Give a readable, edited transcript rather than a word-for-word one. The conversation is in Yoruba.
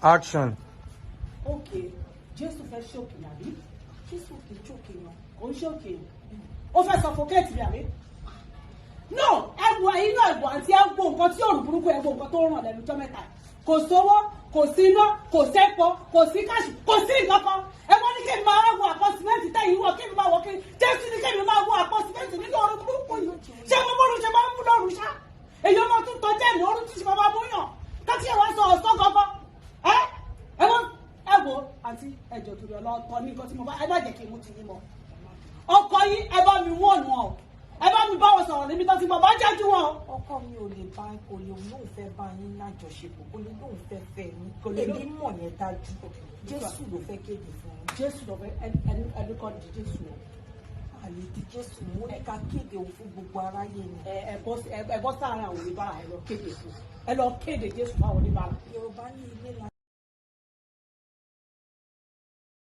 Action. Ok, Jésù fẹ́ ṣòkè àbí? Jésù kì í jókè yan. Kò ń ṣòkè, ó fẹ́ suffocate mi àbí? No, ẹ wo, ẹ̀yin náà, ẹ̀wọ̀ àti ẹ wo nǹkan tí òrùn burúkú, ẹ wo nǹkan tó ràn lẹ́nu jọ́ mẹ́ta. Kò sówó, kò sí iná, kò sẹ́pọ̀, kò sí cash, kò sí nǹkan kan. Ẹ wọ́n ní kí n máa wọ àpò sìmẹ́ǹtì tẹ̀yìn wọ̀, kí n máa wọ kí Jésù ní kí n máa wọ àpò sìmẹ́ǹtì nínú òrùn burúkú yìí. Ṣé mo bọ́ọ̀rù ṣe máa ń mú lọ́rùn ṣá? Èyí ọmọ tún tọ́jú ẹ̀mí orun tún ṣe máa mú yàn kájí ẹ̀ wá sọ ọ̀sán gangan. Ẹ ẹ wọ́n, ẹ wo àǹtí, ẹjọ́ torí ọlọ́tọ̀ ní nǹkan tí mo bá ẹ má jẹ́ kí n mú ti yín mọ́. Ọkọ yín, ẹ bá mi wọ́n wọn o, ẹ bá mi bá wọn sọ̀rọ̀ níbi tó ti mọ̀ bá jẹ́jú wọn o. Ọkọ mi ò lè bá, kò lè lóun fẹ́ bá yín lájọṣepọ̀, kò lè lóun fẹ́ fẹ́ yín. Kò lè Èmi mọ̀ yẹn dájú. Jésù ló fẹ́ kéde fún yín. Jésù lọ fẹ́ ẹni ẹni kọ́ di Jésù o. Àlè di Jésù mú ní ká kéde òun fún gbogbo aráyé ni. Ẹ bọ́ sáàárín àwọn oníbàárà, ẹ lọ kéde fún, ẹ lọ kéde Jésù fún àwọn oníbàárà. Yorùbá ní ilé la